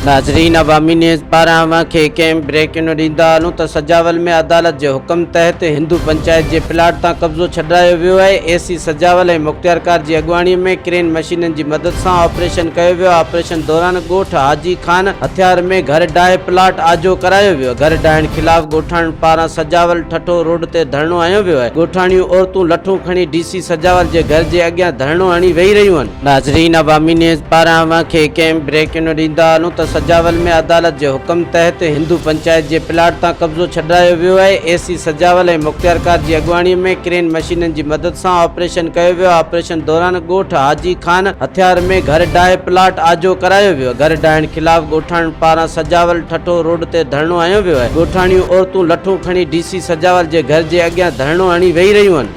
ناظرين عوامي نيوز پاران اوهان کي ڪنهن بريڪنگ ڏيندا هلون ته سجاول ۾ عدالت جي حڪم تحت هندو پنچائت جي پلاٽ تان قبضو ڇڏرايو ويو آهي اي سي سجاول ۽ مختيارڪار جي اڳواڻي ۾ ڪرين مشينن جي مدد سان آپريشن ڪيو ويو آپريشن دوران ڳوٺ حاجي خان هٿيار ۾ گهر ڊاهي پلاٽ آجو ڪرايو ويو گهر ڊاهڻ خلاف ڳوٺاڻن پاران سجاول ٺٽو روڊ تي ڌرڻو هنيو ويو آهي ڳوٺاڻيون عورتون لٺون کڻي ڊي سي سجاول جي گهر جي اڳيان ڌرڻو هڻي ويهي رهيون آهن. ناظرين عوامي نيوز پاران اوهان کي ڪنهن بريڪنگ ڏيندا هلون ته سجاول ۾ عدالت جي حڪم تحت هندو پنچائت جي پلاٽ تان قبضو ڇڏرايو ويو آهي اي سي سجاول ۽ مختيارڪار جي اڳواڻي ۾ ڪرين مشينن جي مدد سان آپريشن ڪيو ويو آپريشن دوران ڳوٺ حاجي خان هٿيار ۾ گهر ڊاهي پلاٽ آجو ڪرايو ويو گهر ڊاهڻ خلاف ڳوٺاڻن پاران سجاول ٺٽو روڊ تي ڌرڻو هنيو ويو آهي ڳوٺاڻيون عورتون لٺون کڻي ڊي سي سجاول جي گهر جي اڳيان ڌرڻو هڻي ويهي رهيون آهن.